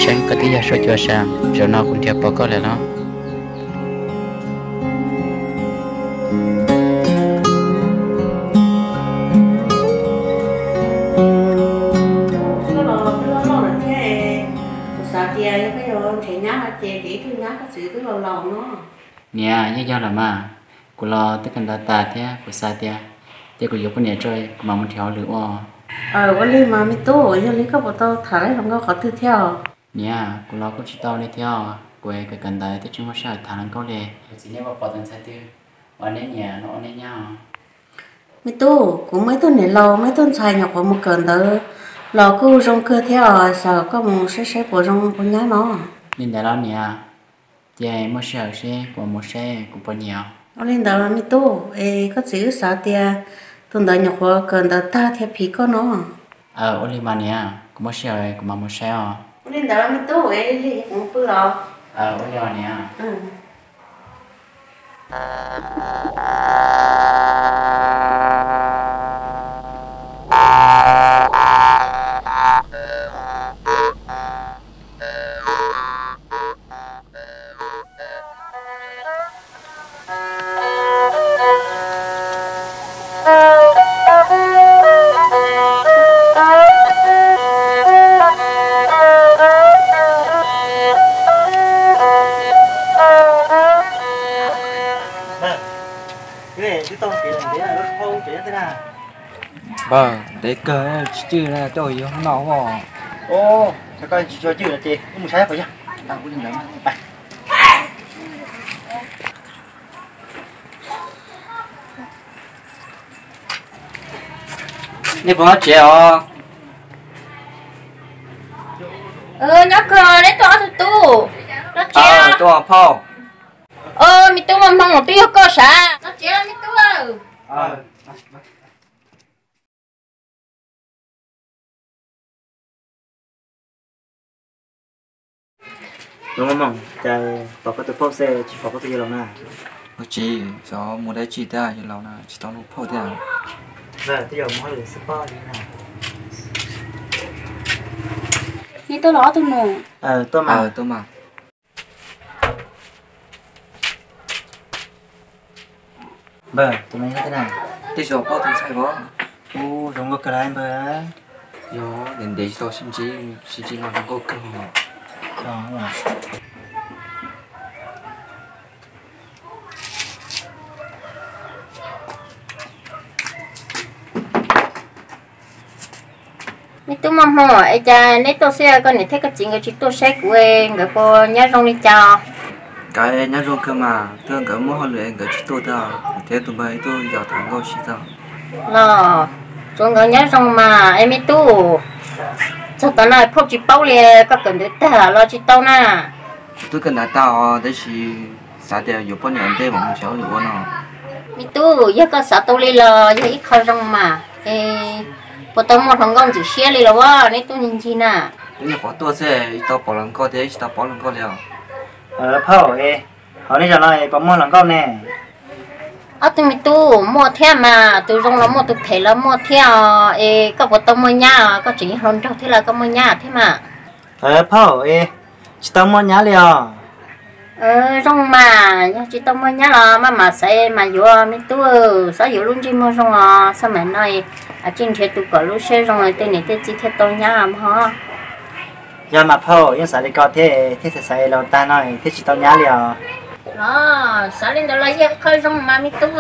Tseeb koj twb yog suab cua sas, zaum no kuv nrhiav pom koj lawm los. Koj los twb loj loj lawm thiab, kuv xav tias yog koj yuav nrhiav nyab no ces nrhiav ib tug nyab koj txiv twb laus laus no. Niam, yeej yog lawm mas, kuv los twb kawm ntawv tas thiab kuv xav tias ces kuv yuav poj niam tso kuv mam mus nrhiav hauj lwm ua. Ua li mas me tub, yog li koj puas tau tham lawv hluas nkauj qhov twg thiab os? Niam, kuv los kuj tsis tau li thiab os, kuv kawm kawm ntawv twb tsis muaj sij hawm tham hluas nkauj li. Kuv txiv, nej puas pom tus ntxhais twg uas neb nyiam no ua neb nyab? Me tub, kuv muaj ib tug niam laus muaj ib tug ntxhais nyuam qhuav mus kawm ntawv los kuj zoo kawg thiab os, xav kom koj mus saib saib puas zoo ua nyab no. Li ntawd los niam, ces muaj sij hawm seb kuv mus saib kuv puas nyiam. Ua li ntawd me tub, es koj txiv wb xav tias tus ntawd nyuam qhuav kawm ntawv tag thiab phim koj no. Ua li mas niam, kuv muaj sij hawm kuv mam mus saib os. Ua li ntawd me tub, es kuv mus pw los. Ua li niam. Npawg, ntev kawg tsis cwj na, coj yog no os. Koj tsis tshua cwj no ces wb mus saib puas yog. Nej puas nyob tsev os? Nyob kawg, neb tuaj ob tug tub? Nyob tsev. Tuaj phauj. Me tub Muaj Hmoo, twb yog koj sav. Nyob tsev me tub. Muaj Hmoo, cas pom koj tus phauj xwb tsis pom koj tus yawg laus na? Ua tsis xyov mus dab tsi thiab, yawg laus na tsis tau lub phauj thiab. Twb yog mus hauj lwm xwb pob li na. Neb tuaj los ob tug nus? Tuaj mas. Npawg, tus no yog tej na? Tej zaum pom tus ntxhais os. Ub, zoo nkauj kawg li npawg. Yog ntev ntev tsis tau sib ntsib, sib ntsib no zoo nkauj kawg. Me tub Muaj Hmoo, es cas neb tuaj xwb koj niam thiab koj txiv nkawd tsis tuaj saib kuv, nkawd puas nyob zoo li cas? Nkawd nyob zoo kawg mas, twb nkawd muaj hauj lwm nkawd tsis tuaj thiab, kuv thiab tus npawg wb tuaj yos tham nkauj xwb tau. Los tsuav nkawd nyob zoo mas. Es me tub, txog tav no phauj tsis paub li, koj kawm ntawv tag los tsis tau na? Kuv twb kawm ntawv tag os, tab sis xav tias yuav poj niam ua ntej mam mus nrhiav hauj lwm ua no. Me tub, yog koj xav tau li los yog ib qho zoo mas, es puas tau muaj hluas nkauj ntxim siab li los as neb tuaj ncig ncig na? Twb nyuam qhuav tuaj xwb, tsis tau pom hluas nkauj thiab tsis tau paub hluas nkauj li os. Phauj, hauv nej zos no puas muaj hluas nkauj ne? Ob tug me tub, muaj thiab mas, tus zoo los muaj tus phem los muaj thiab os. Es koj puas tau muaj nyab os? Koj tseem hluas nraug thiab los koj muaj nyab thiab mas. Phauj, tsis tau muaj nyab li os. Zoo mas, yog tsis tau muaj nyab los maj mam xav mas yuav me tub, xav yuav lub ntsej muag zoo os, xav mas no tsis nrhiav tus kom lub siab zoo tej niam tej txiv thiaj tau nyab mog. Yog mas phauj, yeej xav li ko thiab, thiaj xav xav los tag no thiaj tsis tau nyab li os. Los xav li ntawd los yog qhov zoo mas me tub.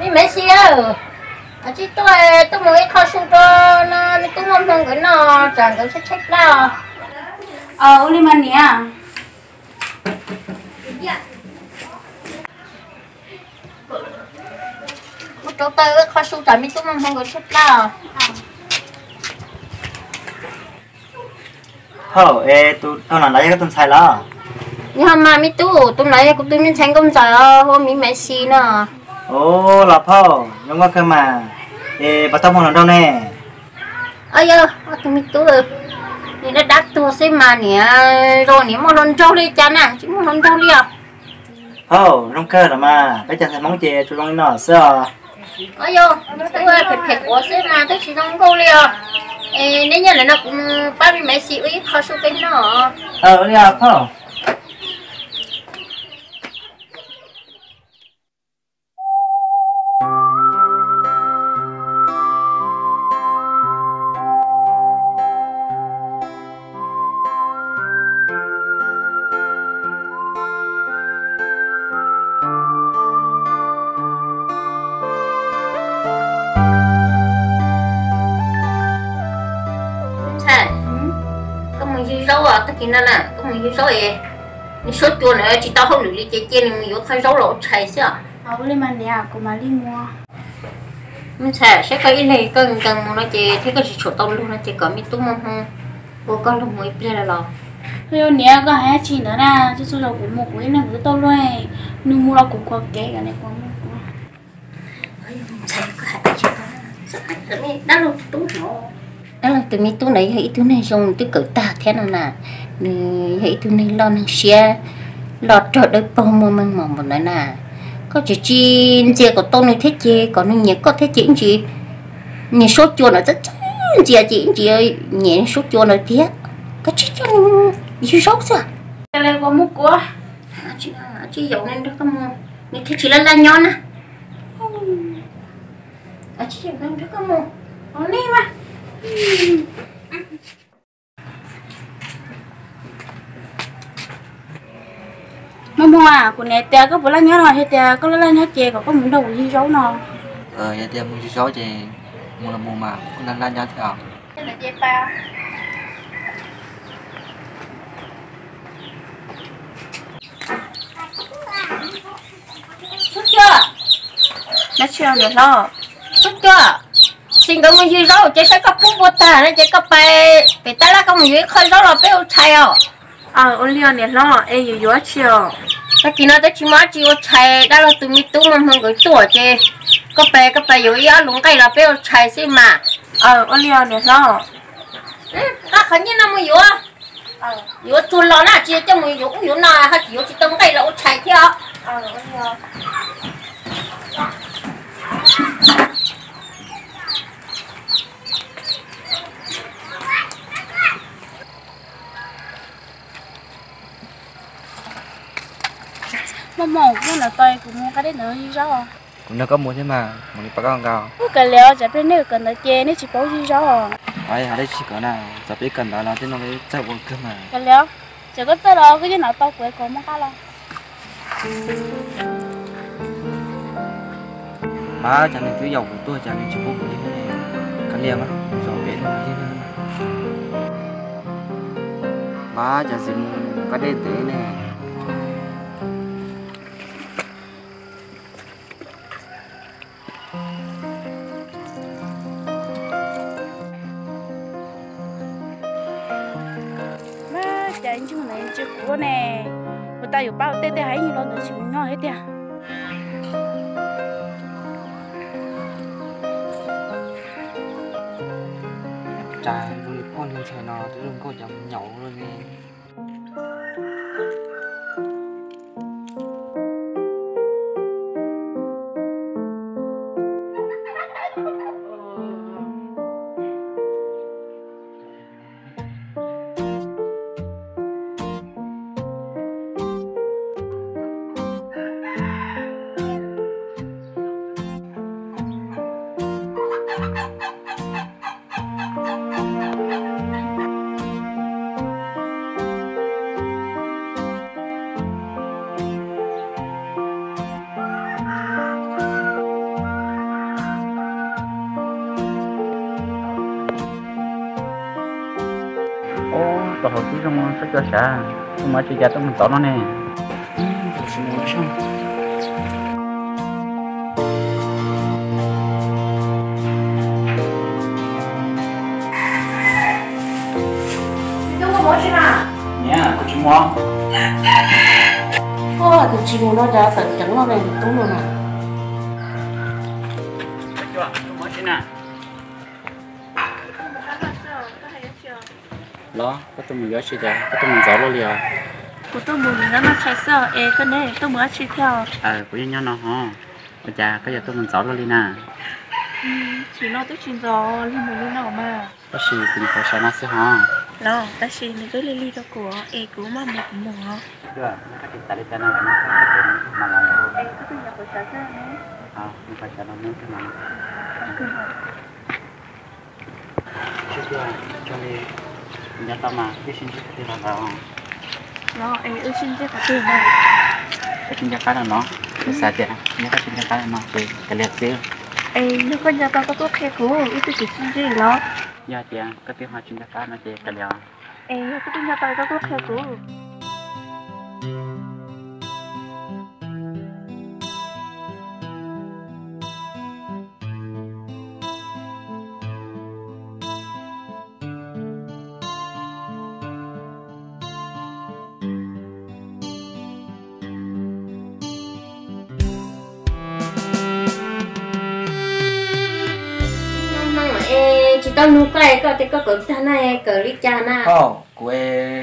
Me Maiv Xis, tsis tuaj, tuaj mus ib qho su rau no me tub Muaj Hmoo nkawd noj tsam nkawd tshaib tshaib plab os. Ua li mas niam. Mus rau taw ib qho su tsam me tub Muaj Hmoo nkawd tshaib plab os. Phauj, es tus dhau los ntawd yog koj tus ntxhais los? Yog mas me tub, tus ntawd yog kuv tus me ntxhais nkauj ntxawm os, hu ua Maiv Xis no. Ub, los phauj, zoo nkauj kawg mas. Es puas tau muaj hluas nraug ne? Yog, tus me tub, niam dab dab tuag xwb mas niam, zoo niam muaj hluas nraug li cas na, tsis muaj hluas nraug li os. Phauj, zoo kawg los mas, peb cov ntxhais Hmoob ces tsuas zoo li no xwb os. Yog, me tub, phem phem quav xwb mas twb tsis zoo nkauj li os. Es neb nyob lawm no kuv mus pab me Maiv Xis ua ib qho su peb noj. Li os phauj. Ntxhais, koj mus ywg zaub tag kis no na, koj mus ywg zaub es nws suab cua na tsis tau hauj lwm li ces cia nws mus yuav qhov zaub los ua tshais xwb os. Ua li mas niam, kuv mam li mus. Me ntxhais, saib koj ib leeg koj nkees mus no ces thiab koj tsis tshua tau luag no ces kom me tub muaj hmoo ua koj luag mus ib pliag lawm los. Ua li niam, koj hais dab tsi ntawd na, txhua txhua zaus kuv mus kuv ib leeg kuv twb tau luag, nws mus los kuv khuv kev. Dab laug tus me tub ntawd yog ib tug neeg zoo, nws twb kawm tag thiab no na, nws yog ib tug neeg loj neeg siab, loj rog dawb paug muaj meej mom npaum ntawd na. Koj tseem tsis ntxias kom tau nws thiab ces kom nws nyiam koj thiab ces ib ntsis nyias suab cua ntawd txawj txawj ntxias ces ib ntsis nyias suab cua ntawd tiag. Koj tsis coj nws ywg zaub xwb. Tsis yaum nws nrog koj mus, nws thiaj tsis laj laj nyob na. Tsis yaum nws nrog koj mus. Muaj Muaj, kuv niam tias koj puas laj nyob no, yog tias koj laj laj nyob ces kom koj mus nrog kuv ywg zaub no. Yog tias mus ywg zaub ces mus los mus mas, kuv laj laj nyob thiab. Xub Cua, Xub Cua, Xib nkawd mus ywg zaub ces saib koj pub npua tag no ces koj pais pem tab laj koj mus yuav ib qho zaub los peb ua tshais os. Ua li os niam hlob, es yuav yuav dab tsi os? Tag kis no twb tsis muaj dab tsi ua tshais, dab laug tus me tub muaj hmoo nkawd tuaj ces koj pais, koj pais yuav ib ob lus nqaij los peb ua tshais xwb mas. Ua li os niam hlob. Nqa qhov nyiaj no mus yuav, yuav tsuag los na, tsis yog coj mus yuav ub yuav no ho tsis yuav tsis tau nqaij los ua tshais thiab os. Muaj Muaj, kuv nrog koj mus qab dej ntawd ywg zaub. Kuv nrog koj mus thiab mas, mus li pab koj nkaus. Ub, kav liam, tsam pliag nej kawm ntawv ces nej tsis paub ywg zaub. Hais dab tsi kawm na, txawm peb kawm ntawv los tej no peb txawj ua kawg mas. Kav liam, txawm koj txawj los koj yeej hnov tau kuv es kom muaj qab los. Mas cas nws twb yaum kuv tuaj cas nws tsis pub kuv ywg ne? Kav liam mas, zaum pem no ywg ne. Mas cas tsis mus qab dej ntev ne? Mas cas ntsis mus ntawd tsis kuv ne, kuv tas yuav pab ua tej tej hais ib nyuag lo ntawd tsis mus nyob thiab tiag. Cas zoo li poj niag ntxhais no twb zoo nkauj cas mus nyaum luaj ne. Ub, tus hauv tib zoo sab cua sav, tuaj mus tsis cas tuaj mus ntxov no ne. Niam, kuv tsis mus. Koj hais tias tsis mus no cas tawm ceev no ne, tub no na. Los, koj tuaj mus yuav tsi cas, koj tuaj mus ntxov luaj li os? Kuv tuaj mus nyob noj tshais xwb es koj ne tuaj mus dab tsi thiab? Kuv yeej nyob no ho. Ua cas koj yuav tuaj mus ntxov luaj li na? Tsis no twb tsis ntxov li mus li no mas. Tab sis kuv nyuam qhuav sawv no xwb hos. Los tab sis nws twb lig lig rau kuv es kuv maj mus kuv mus os. Nco tau mas wb sib ntsib qhov twg los? Los es wb sib ntsib qhov twg no? Koj tsis nco qab no no, kuv xav tias nyob koj tsis nco qab no ces kav liam xwb. Es yog koj nco tau koj kuj qhia kuv, wb twb tsis sib ntsib los. Yog tias koj twb ho tsis nco qab no ces kav liam. Es yog koj twb nco tau koj kuj qhia kuv. Tsis tau nug koj, koj tias koj kawm tag na, kawm li cas na? Kuv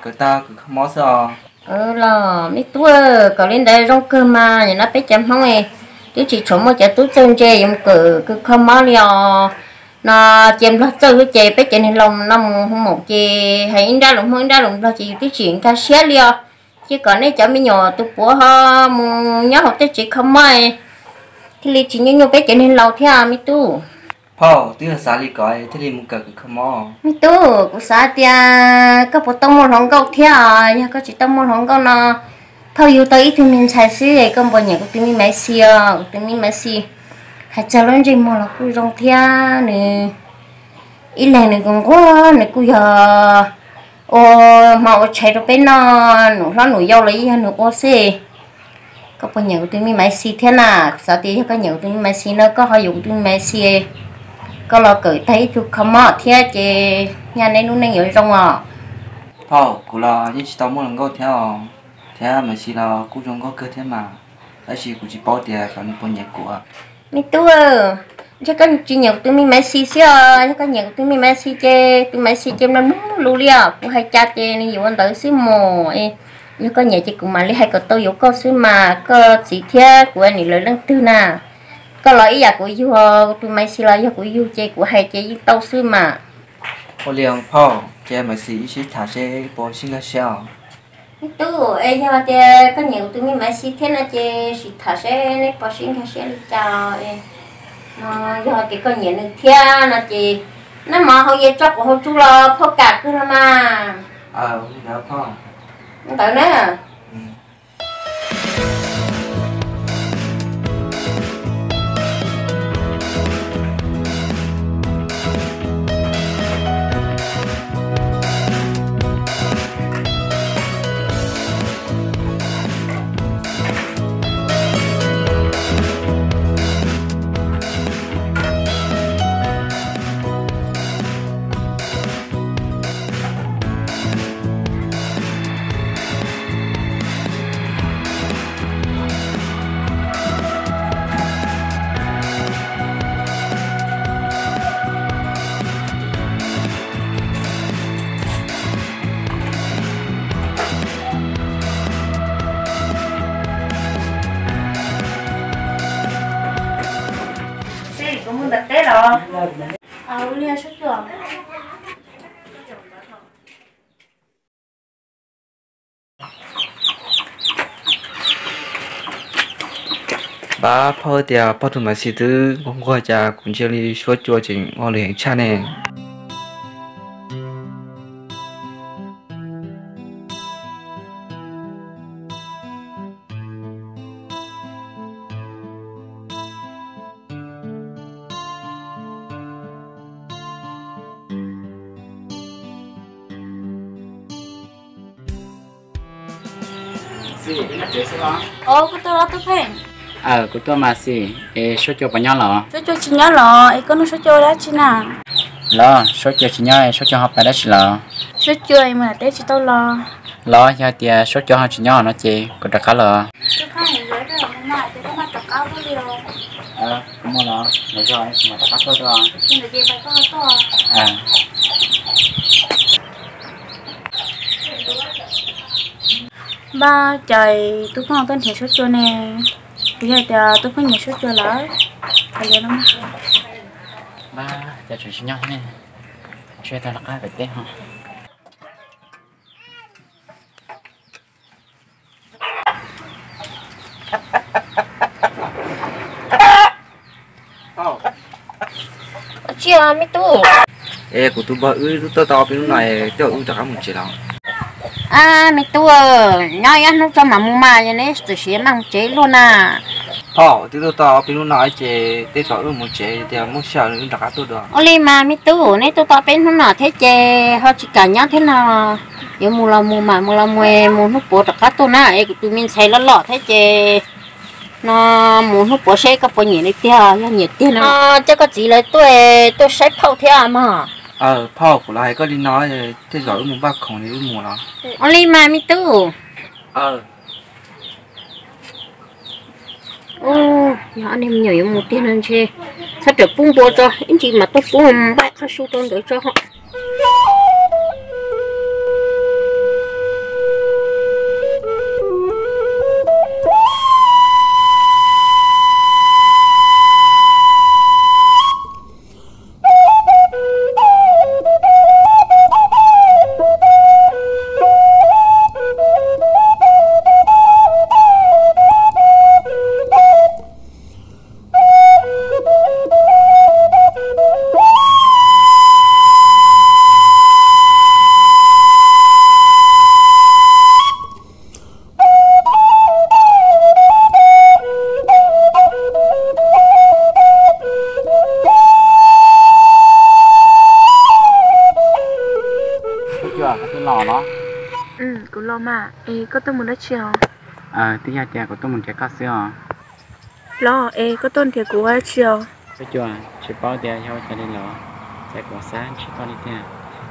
kawm tag kawm kho mob xwb os. Los me tub, kawm li ntawd zoo kawg mas, nim no peb cov Hmoob twb tsis tshua muaj cov tub txawj ntse yuav mus kawm kho mob li os. No cia Nplog txawj xwb ces peb cov niag laus no mus hu maum ces hais ib nrab lus Hmoob ib nrab lus Nplog ces yus twb tsis nkag siab li os. Cia kom nej cov me nyuam tus puav ho mus nyob hauv tej tsev kho mob thiaj li tsis nyuaj nyuaj peb cov niag laus thiab me tub. Phauj, twb yog xav li ko thiaj li mus kawm kho mob. Me tub, kuv xav tias koj puas tau muaj hluas nkauj thiab os, yog koj tsis tau muaj hluas nkauj no, phauj yug tau ib tug me ntxhais xwb, koj puas nyiam kuv tus me maiv xis os? Kuv tus me maiv xis hais txog lub ntsej muag los kuj zoo thiab, nws ib leeg nws kuj nquag, nws kuj yog ua hmo ua tshais rau peb noj, num hlob num yau los yeej yog nws ua xwb. Koj puas nyiam kuv tus me maiv xis thiab na? Kuv xav tias yog koj nyiam kuv tus me maiv xis no koj ho yuav kuv tus me maiv xis, koj los kawm tag ib tug kho mob thiab ces nyaj neb lub neej yuav zoo os. Phauj, kuv los yeej tsis tau muaj hluas nkauj thiab os, thiab maiv xis los kuj zoo nkauj kawg thiab mas, tab sis kuv tsis paub tias xyov nws puas nyiam kuv. Me tub, ntshe koj tsis nyiam kuv tus me maiv xis xwb os, yog koj nyiam kuv tus me maiv xis ces tus maiv xis ces mloog mloog lus li os, kuv hais cas ces nws yuav ua ntawd xwb mas. Yog koj nyiam ces kuv mam li hais kom tau yuav koj xwb mas, koj txiv thiab kuv nim lawv leej twg na. Koj los ib yam kuv yug, tus maiv xis los yog kuv yug ces kuv hais ces yeej tau xwb mas. Ua li phauj, ces maiv xis wb sib tham seb puas sib nkag siab os. Me tub, es yog tias koj nyiam kuv tus me maiv xis thiab no ces sim tham seb neb puas sib nkag siab li cas. No yog tias koj nyiam nws thiab no ces nab mov hauv yias tso quav hauv tsu los phauj kam kawg no mas. Ntawd na. Seb kuv mus ntawm teb los. Ua li Suab Cua. Pab phauj tias phauj tus maiv xis twb nquag nquag cas kuv ntsia li Suab Cua tseem ua lwm heev tshaj ne. Kuv tuaj mas xis, es Suab Cua puas nyob los? Suab Cua tsis nyob los, es koj nug Suab Cua ua dab tsi na? Los Suab Cua tsis nyob, Suab Cua ho pais dab tsi los? Suab Cua mus nram teb tsis tau los. Los yog tias Suab Cua ho tsis nyob no ces kuv rov qab los. Kuv mus los, lwm zaus kuv mam rov qab tuaj dua. Npaj cas tub pheej tuaj nrhiav Suab Cua ne? Kuv yog tias tub pheej nyiam Suab Cua lawm. Cas tseem tsis nyob thiab ne, tsis tau rov qab pem teb ho. Tsis me tub. Es kuv tus npawg wb twb tuaj tau ob peb hnub no, tej zaum wb rov qab mus tsev los. A, me tub, nyob ib hnub tso mam mus mas, yog neb txawm siav mas mus tsev luaj na. Phauj, twb tuaj tau ob peb hnub no ces tej zaum wb mus tsev, tias muaj sij hawm wb rov qab tuaj dua. Ua li mas me tub, neb tuaj tau peb hnub no thiab ces ho tsis kam nyob thiab no, yuav mus los mus mas, mus los mus, mus hnub puav rov qab tuaj na, es kuv tus me ntxhais los loj thiab ces no mus hnub puav seb koj puas nyiam li tiag, yog nyiam tiag no coj koj txiv lawv tuaj, tuaj saib phauj thiab mog. Phauj, kuv los hais koj li no, tej zaum wb mus npaj khoom li wb mus los. Ua li mas me tub. Yog ob niag me nyuam yuav mus tiag no ntshe txhob rawm pub npua tso, ib ntsis mas tuaj pub npaj qhov su rau ntawd tso. Suab Cua, koj twb los los? Kuv los mas, es koj tuaj mus dab tsi os? Twb yog tias kuv tuaj mus nrhiav koj xwb os. Los es koj tuaj nrhiav kuv ua dab tsi os? Suab Cua, tsis paub tias yog ua cas li los, cas kuv xav ntsib koj li tiag.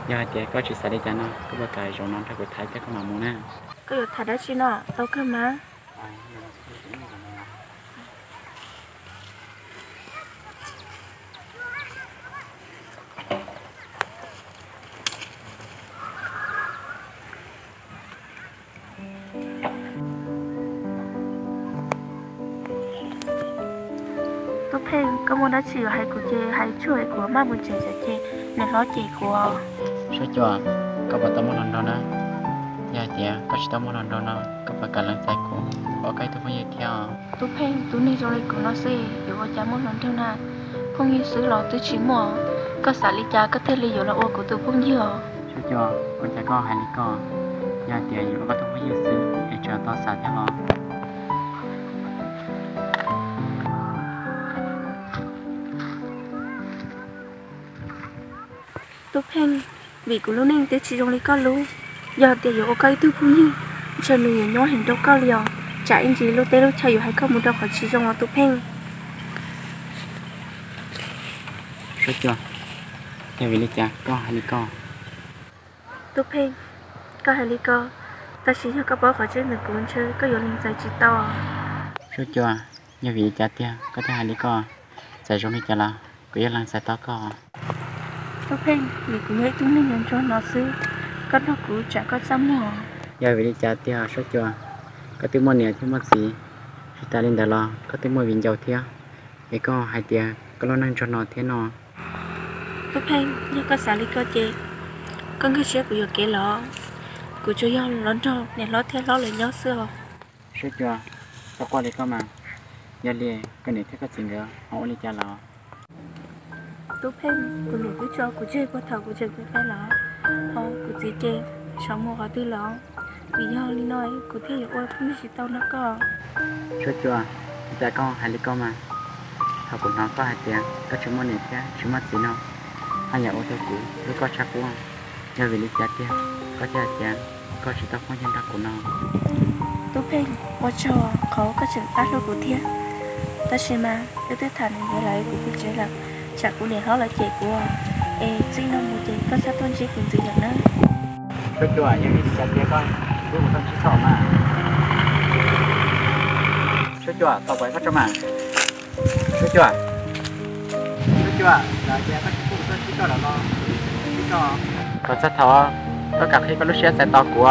Yog hais tias koj tsis xav li cas no, koj puas kam zaum no nrog kuv tham thiab koj mam mus na? Koj yuav tham dab tsi no, tau kawg mas. Tub Pheej, koj muaj dab tsi yuav hais kuv ces hais tsuag, kuv maj mus tsev xwb ces niam hlob cem kuv. Suab Cua, koj puas tau muaj hluas nraug na? Yog hais tias koj tsis tau muaj hluas nraug no, koj puas kam lees txais kuv ua koj ib tug phooj ywg thiab os? Tub Pheej, tus neeg zoo li kuv no xwb yuav ua cas muaj hluas nraug na? Phooj ywg xwb los twb tsis muaj, koj xav li cas koj thiaj li yuav los ua kuv tus phooj ywg os? Suab Cua, ua cas koj hais li ko? Yog hais tias yuav ua koj tus phooj ywg xwb es tseem tau xav thiab los? Tub Pheej, vim kuv lub neej twb tsis zoo li koj lub. Yog tias yuav ua koj ib tug phooj ywg, ntshe nws yuav nyuaj heev rau koj li os. Tsam ib ntsis lub teb lub chaw yuav hais koj mus rau qhov tsis zoo os Tub Pheej. Suab Cua, yog vim li cas koj hais li ko? Tub Pheej, koj hais li ko, tab sis yog koj paub qhov tseeb ntawm kuv ntshe koj yuav lees txais tsis tau. Suab Cua, yog vim li cas tiag koj thiaj hais li ko? Txawm zoo li cas los kuv yeej lees txais tau koj. Tub Pheej, vim kuv yog ib tug neeg nyob ntsuag no xwb, koj nrog kuv tsam koj txaj muag. Yog vim li cas tiag Suab Cua? Koj twb muaj niam thiab muaj txiv, tsis tas li ntawd los koj twb muaj viv ncaus thiab, es koj hais tias koj lub neej ntsuag no thiab no. Tub Pheej, yog koj xav li ko ces koj nkag siab kuv yuam kev los. Kuv tsuas yog los nrog niam hlob thiab hlob lawv nyob xwb os. Suab Cua, txhob quaj li koj mas. Yog li koj niam thiab koj txiv nkawd ho ua li cas los? Tub Pheej, kuv niam twb tso kuv tseg puag thaum kuv tseem me me lawm, ho kuv txiv ces xyov mus qhov twg lawm. Vim yog li no kuv thiaj yuav ua phooj ywg tsis tau nrog koj. Suab Cua, ua cas koj hais li ko mas? Thaum kuv hnov koj hais tias koj tsis muaj niam thiab tsis muaj txiv no, haj yam ua rau kuv hlub koj tshaj qub. Yog vim li cas tiag koj thiaj hais tias koj tsis tau phooj ywg nrog kuv no? Tub Pheej, ua tsaug qhov koj tseem pab hlub kuv thiab. Tab sis mas wb twb tham nws ntawd lawm kuv pw tsev lawm, tsam kuv niam hlob lawv cem kuv. Es txij no mus ces koj txhob tuaj ntsib kuv ntxiv lawm nawb. Suab Cua, yog vim li cas tiag koj tsis pub kuv tuaj ntsib koj mas? Suab Cua, tau kuv hais koj tso mas. Suab Cua, Suab Cua, yog tias koj tsis pub kuv tuaj ntsib koj lawm los kuv tsis ntsib koj. Kom txog thaum koj kam qhia koj lub siab txais tos kuv.